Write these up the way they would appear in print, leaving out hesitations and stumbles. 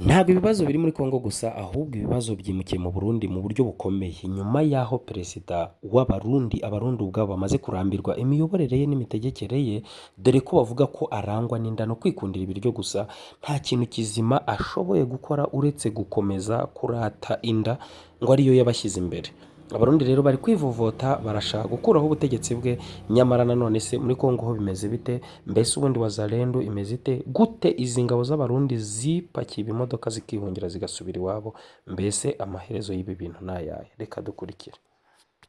Ntabwo ibibazo biri muri Congo gusa, ahubwo ibibazo byimukiye mu Burundi mu buryo bukomeye, nyuma y'aho perezida w'Abarundi, Abarundi ubwabo bamaze kurambirwa imiyoborere ye n'imitegekere ye, dore ko bavuga ko arangwa n'inda no kwikundira ibiryo gusa, nta kintu kizima ashoboye gukora uretse gukomeza kurata inda ngo ariyo yabashyize imbere. Abarundi rero bari kwivovota, barashaka gukuraho ubutegetsi bwe. Nyamara nanone se muri Congo ho bimeze bite? Mbese ubundi Wazalendo imeze ite? Gute izi ngabo z'Abarundi zipakiye ibimodoka zikihungira zigasubira iwabo? Mbese amaherezo y'ibi bintu ni ayahe? Reka dukurikire.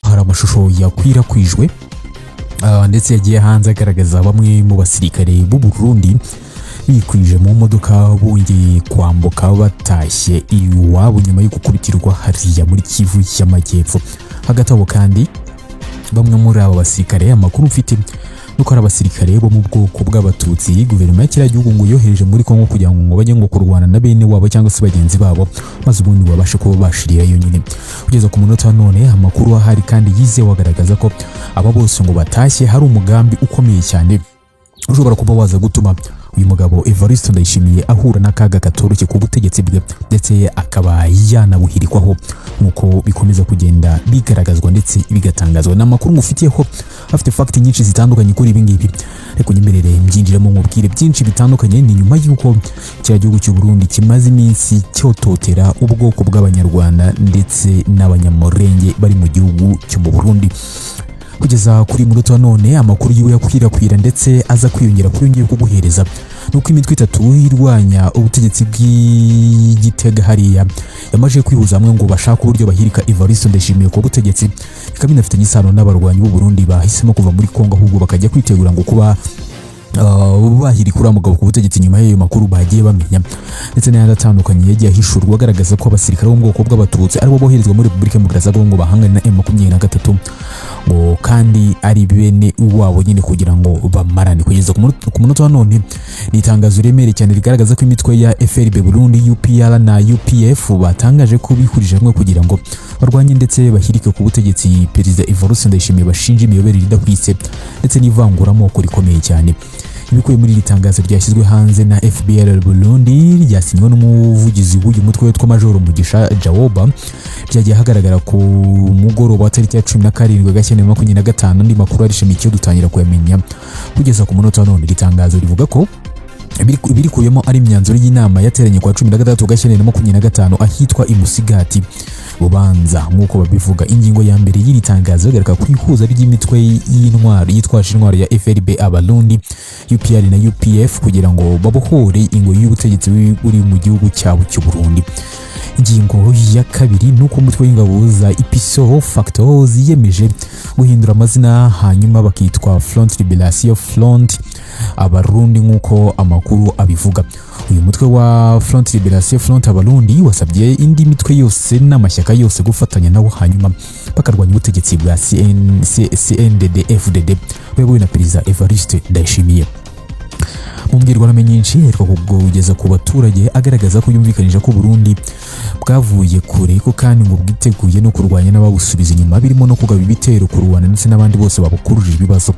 Hari amashusho yakwirakwijwe ndetse yagiye hanze agaragaza bamwe mu basirikare b'u Burundi bikwije mu modoka, bongeye kwambuka batashye iwabo nyuma yo gukubitirwa hariya muri Kivu y'Amajyepfo. Hagati aho kandi, bamwe muri abo basirikare, amakuru mfite nuko ari abasirikare bo mu bwoko bw'Abatutsi guverinoma ya kiriya gihugu ngo yohereje muri Kongo kugira ngo bajye ngo kurwana na bene wabo cyangwa se bagenzi babo, maze ubundi babashe kuba bashirirayo nyine. Kugeza ku munota wa none, amakuru ahari kandi yizewe agaragaza ko aba bose ngo batashye hari umugambi ukomeye cyane ushobora kuba waza gutuma uyu mugabo Evariste Ndayishimiye ahura n'akaga katoroshye ku butegetsi bwe, ndetse akaba yanabuhirikwaho, nk'uko bikomeza kugenda bigaragazwa ndetse bigatangazwa. Ni amakuru mufitiyeho afite fact nyinshi zitandukanye kuri ibi ngibi, ariko nyemerere mbyinjiremo nkubwire byinshi bitandukanye. Ni nyuma y'uko kiriya gihugu cy'u Burundi kimaze iminsi cyototera ubwoko bw'Abanyarwanda ndetse n'Abanyamurenge bari mu gihugu cyo mu Burundi. Kugeza kuri munota wa none, amakuru yiwe yakwirakwira ndetse aza kwiyongera kuri ngiye kuguhereza nuko imitwe itatu irwanya ubutegetsi bw'Igitega hariya yamaze kwihuza hamwe ngo bashake uburyo bahirika Evariste Ndayishimiye ku butegetsi, bikaba binafitanye isano n'abarwanyi b'u Burundi bahisemo kuva muri Kongo ahubwo bakajya kwitegura ngo kuba bahirika uriya mugabo ku butegetsi, nyuma y'ayo makuru bagiye bamenya ndetse n'ayandi atandukanye yagiye ahishurwa agaragaza ko abasirikare bo mu bwoko bw'Abatutsi aribo boherezwa muri Repubulika Demokarasi ya Kongo bahangane na M23, ngo kandi ari bene wabo nyine, kugira ngo bamarane. Kugeza ku munota wa none, ni itangazo riremereye cyane rigaragaza ko imitwe ya FRB Burundi, UPR na UPF batangaje ko bihurije hamwe kugira ngo barwanye ndetse bahirike ku butegetsi Perezida Evariste Ndayishimiye bashinja imiyoborere idahwitse ndetse n'ivanguramoko rikomeye cyane. Ibikubiye muri iri tangazo ryashyizwe hanze na FBR Burundi, ryasinywe n'umuvugizi w'uyu mutwe witwa Majoro Mugisha Jawoba, ryagiye ahagaragara ku mugoroba wa tariki ya 17 Gashyantare 25. Andi makuru arishamikiye dutangira kuyamenya kugeza ku munota wa none. Iri tangazo rivuga ko ibirikubiyemo ari imyanzuro y'inama yateranye kwa 16 Gashyantare 25 ahitwa Imusigati, Bubanza, nk'uko babivuga. Ingingo ya mbere y'iri tangazo igaruka ku ihuza ry'imitwe y'intwaro yitwaje intwaro ya FRB Abarundi, UPR na UPF kugira ngo babohore ingoyi y'ubutegetsi buri mu gihugu cyabo cy'u Burundi. Ingingo ya kabiri ni uko umutwe w'ingabo za Ipso Facto ziyemeje guhindura amazina, hanyuma bakitwa Front Liberation Front Abarundi, nk'uko amakuru abivuga. Uyu mutwe wa Front Liberation Front Abarundi wasabye indi mitwe yose n'amashyaka yose gufatanya nawo, hanyuma bakarwanya ubutegetsi bwa CNDD FDD buyobowe na Perezida Evariste Ndayishimiye. Mu mbwirwaruhame nyinshi aheruka kugeza ku baturage, agaragaza ko yumvikanisha ko Burundi bwavuye kure, ko kandi ngo bwiteguye no kurwanya n'ababusubiza inyuma, birimo no kugaba ibitero ku Rwanda ndetse n'abandi bose babukururira ibibazo.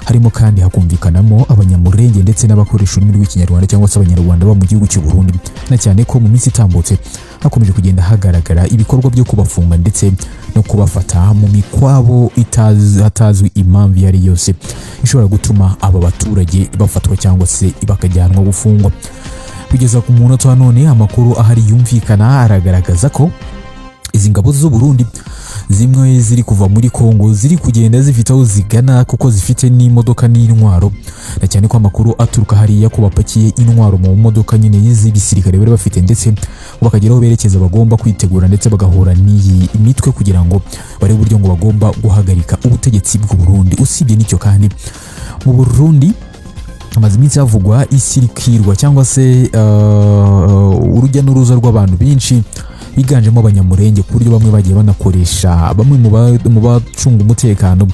Harimo kandi hakumvikanamo Abanyamurenge ndetse n'abakoresha ururimi rw'Ikinyarwanda cyangwa se Abanyarwanda bo mu gihugu cy'u Burundi, na cyane ko mu minsi itambutse hakomeje kugenda hagaragara ibikorwa byo kubafunga ndetse no kubafata mu mikwabo hatazwi impamvu iyo ari yose ishobora gutuma aba baturage bafatwa cyangwa se bakajyanwa gufungwa. Kugeza ku munota wa none, amakuru ahari yumvikana aragaragaza ko izi ngabo z'u Burundi zimwe ziri kuva muri Kongo ziri kugenda zifite aho zigana, kuko zifite n'imodoka n'intwaro, na cyane ko amakuru aturuka hariya ko bapakiye intwaro mu modoka nyine z'ibisirikare bari bafite, ndetse bakagera aho berekeza bagomba kwitegura ndetse bagahura n'iyi mitwe kugira ngo barebe uburyo ngo bagomba guhagarika ubutegetsi bw'u Burundi. Usibye n'icyo kandi, mu Burundi hamaze iminsi havugwa isirikirwa cyangwa se urujya n'uruza rw'abantu benshi biganjemo Abanyamurenge, ku buryo bamwe bagiye banakoresha bamwe mu bacunga umutekano,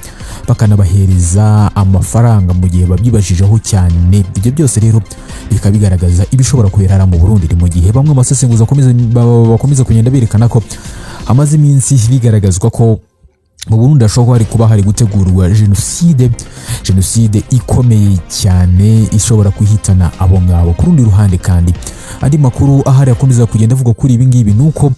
bakanabahereza amafaranga mu gihe babyibajijeho cyane. Ibyo byose rero bikaba bigaragaza ibishobora kubera hariya mu Burundi. Ni mu gihe bamwe mu basesenguzi bakomeza kugenda berekana ko hamaze iminsi bigaragazwa ko mu Burundi hashobora kuba hari kuba hari gutegurwa jenoside ikomeye cyane ishobora guhitana abo ngabo. Ku rundi ruhande kandi Andi makuru ahari akomeza kugenda avuga kuri ibi ngibi ni uko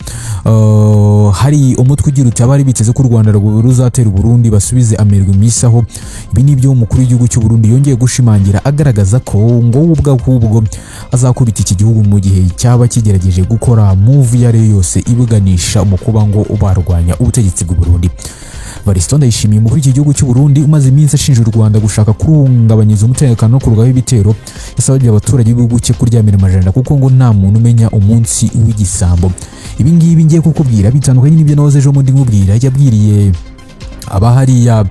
hari umutwe ugira uti: "Abari biteze ko u Rwanda ruzatera Burundi basubize amerwe mu isaho." Ibi ni byo umukuru w'igihugu cy'u Burundi yongeye gushimangira, agaragaza ko ngo we ubwe ahubwo azakubita iki gihugu mu gihe cyaba kigerageje gukora move iyo ari yo yose ibuganisha mu kuba ngo barwanya ubutegetsi bw'u Burundi. Evariste Ndayishimiye, umukuru w'iki gihugu cy'u Burundi umaze iminsi ashinja u Rwanda gushaka kuhungabanyiriza umutekano no kurugaho ibitero, yasabye abaturage b'igihugu cye kuryamira amajanja kuko ngo nta muntu umenya umunsi w'igisambo. Ibi ngibi ngiye kukubwira bitandukanye n'ibyo nahoze ejo bundi nkubwira yabwiriye abahariya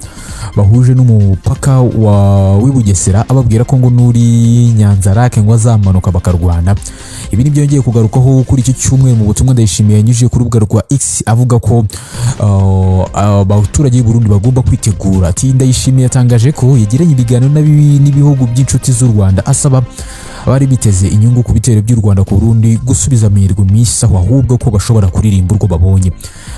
bahuje n'umupaka wa w'i Bugesera, ababwira ko ngo nuri Nyanzarake ngo azamanuka bakarwana. Ibi ni byongeye kugarukaho kuri iki cyumweru mu butumwa Ndayishimiye yanyujije ku rubuga rwa X, avuga ko abaturage b'u Burundi bagomba kwitegura. Ati: "Ndayishimiye yatangaje ko yagiranye ibiganiro n'ibihugu by'inshuti z'u Rwanda, asaba abari biteze inyungu ku bitero by'u Rwanda ku Burundi gusubiza amerwe mu isaho, ahubwo ko bashobora kuririmba urwo babonye."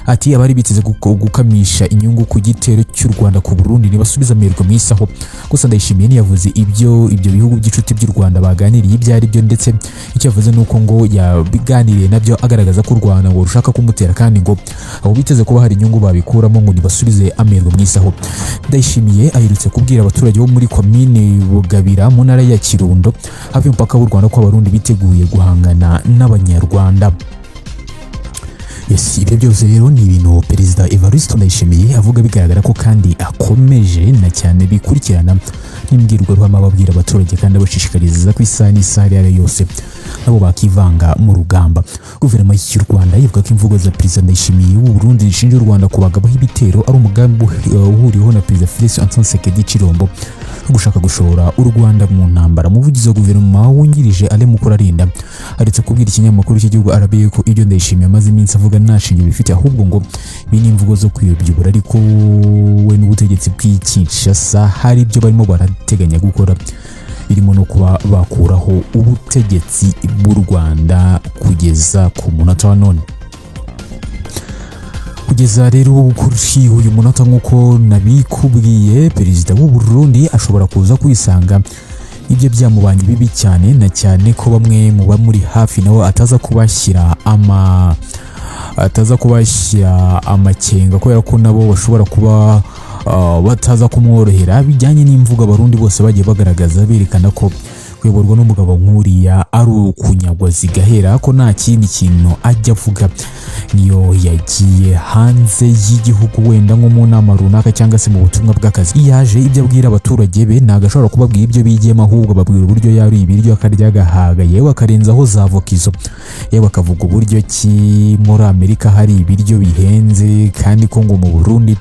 Ati: "Abari biteze gukamisha inyungu ku gitero cy'u Rwanda ku Burundi ntibasubiza amerwe mu isaho." Gusa Ndayishimiye ntiyavuze ibyo bihugu by'inshuti by'u Rwanda baganiriye ibyo ari byo, ndetse icyo yavuze ni uko ngo yabiganiriye nabyo agaragaza ko u Rwanda ngo rushaka kumutera, kandi ngo abo biteze kuba hari inyungu babikuramo ngo ntibasubize amerwe mu isaho. Ndayishimiye aherutse kubwira abaturage bo muri komini Bugabira mu ntara ya Kirundo hafi y'umupaka w'u Rwanda ko Abarundi biteguye guhangana n'Abanyarwanda. Yes, ibyo byose rero ni ibintu Perezida Evariste Ndayishimiye avuga, bigaragara ko kandi akomeje na cyane bikurikirana n'imbwirwaruhame ababwira abaturage kandi abashishikariza ko isaha n'isaha iyo ari yo yose nabo bakivanga mu rugamba. Guverinoma y'u Rwanda ivuga ko imvugo za Perezida Ndayishimiye w'u Burundi zishinja u Rwanda kubagabaho ibitero ari umugambi uhuriweho na Perezida Felix Antoine Tshisekedi Tshilombo wo gushaka gushora u Rwanda mu ntambara. Umuvugizi wa guverinoma wungirije Alain Mukurarinda aretse kubwira ikinyamakuru cy'igihugu RBA ko ibyo Ndayishimiye amaze iminsi avuga nta shingiro bifite, ahubwo ngo ibi ni imvugo zo kwiyobyubura, ariko we n'ubutegetsi bw'i Kinshasa hari ibyo barimo barateganya gukora, birimo no kuba bakuraho ubutegetsi bw'u Rwanda kugeza ku munota wa none. Kugeza rero kuri uyu munota, nk'uko nabikubwiye, perezida w'u Burundi ashobora kuza kwisanga ibyo byamubanye bibi cyane, na cyane ko bamwe mu bamuri hafi nawe ataza kubashyira amakenga, kubera ko nabo bashobora kuba bataza kumworohera bijyanye n'imvugo Abarundi bose bagiye bagaragaza, berekana ko kuyoborwa n'umugabo nk'uriya ari ukunyagwa zigahera, ko nta kindi kintu ajya avuga niyo yagiye hanze y'igihugu, wenda nko mu nama runaka cyangwa se mu butumwa bw'akazi. Iyo yaje, ibyo abwira abaturage be ntabwo ashobora kubabwira ibyo bigiyemo, ahubwo ababwira uburyo yariye ibiryo akarya agahaga, yewe akarenzaho za voka izo, yewe akavuga uburyo ki muri Amerika hari ibiryo bihenze, kandi ko ngo mu Burundi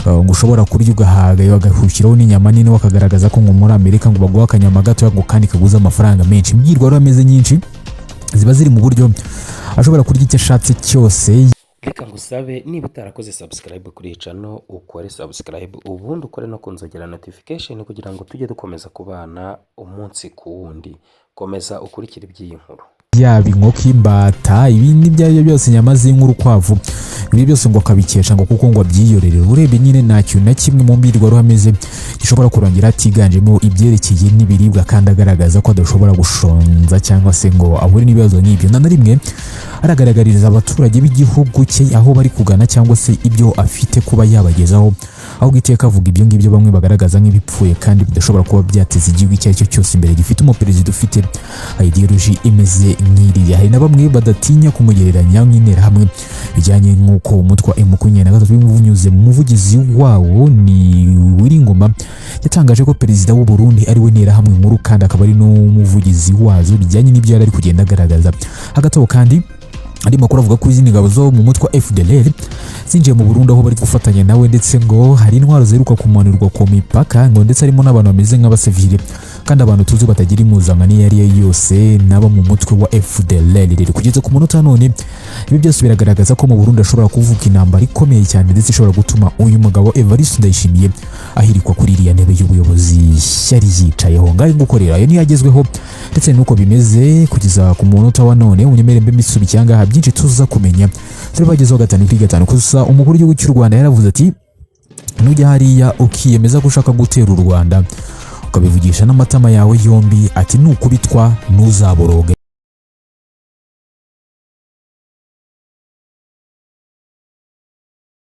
ngo ushobora kurya ugahaga, yewe agahushyiraho n'inyama nini, bakagaragaza ko ngo muri Amerika ngo baguha akanyama gatoya ngo kandi kaguze amafaranga menshi. Imbwirwaruhame ze nyinshi ziba ziri mu buryo ashobora kurya icyo ashatse cyose. Reka ngusabe, niba utarakoze subscribe kuri iyi channel, ukore subscribe, ubundi ukore no kunzogera notification kugira ngo tujye dukomeza kubana umunsi ku wundi. Komeza ukurikire iby'iyi nkuru. Yaba inkoko, imbata, ibindi ibyo ari byo byose, inyama z'inka, urukwavu, ibi byose ngo akabikesha ngo kuko ngo abyiyorere. Urebye nyine nta kintu na kimwe mu mbwirwaruhame ze gishobora kurangira hatiganjemo ibyerekeye n'ibiribwa, kandi agaragaza ko adashobora gushonza cyangwa se ngo ahure n'ibibazo nk'ibyo. Nta na rimwe aragaragariza abaturage b'igihugu cye aho bari kugana cyangwa se ibyo afite kuba yabagezaho, ahubwo iteka avuga ibyo ngibyo bamwe bagaragaza nk'ibipfuye kandi bidashobora kuba byateza igihugu icyo ari cyo cyose imbere gifite umuperezida ufite ideology imeze nk'iriya. Hari na bamwe badatinya kumugereranya nk'interahamwe, bijyanye nk'uko umutwe wa M23 binyuze mu muvugizi wawo ni Wiringoma yatangaje ko perezida w'u Burundi ari we nterahamwe nkuru kandi akaba ari n'umuvugizi wazo, bijyanye n'ibyo yari ari kugenda agaragaza. Hagati aho kandi, andi makuru avuga ko izindi ngabo zo mu mutwe wa FDLR zinjiye mu Burundi aho bari gufatanya nawe, ndetse ngo hari intwaro ziheruka kumanurwa ku mipaka, ngo ndetse harimo n'abantu bameze nk'abasivile kandi abantu tuzi batagira impuzankano iyo ari yo yose nabo mu mutwe wa FDLR. Rero kugeza ku munota none, ibi byose biragaragaza ko mu Burundi ashobora kuvuka intambara ikomeye cyane, ndetse ishobora gutuma uyu mugabo Evariste Ndayishimiye ahirikwa kuri iriya ntebe y'ubuyobozi yari yicayeho. Ngaho ngukorera ayo niyo agezweho, ndetse nuko bimeze kugeza ku munota wa none. Unyemere mbe misubikiye ahangaha, byinshi tuza kumenya turibagezeho gatanu kuri gatanu. Gusa umukuru w'igihugu cy'u Rwanda yaravuze ati: "Nujya hariya ukiyemeza ko ushaka gutera u Rwanda, ukabivugisha n'amatama yawe yombi," ati, "nukubitwa ntuzaboroge."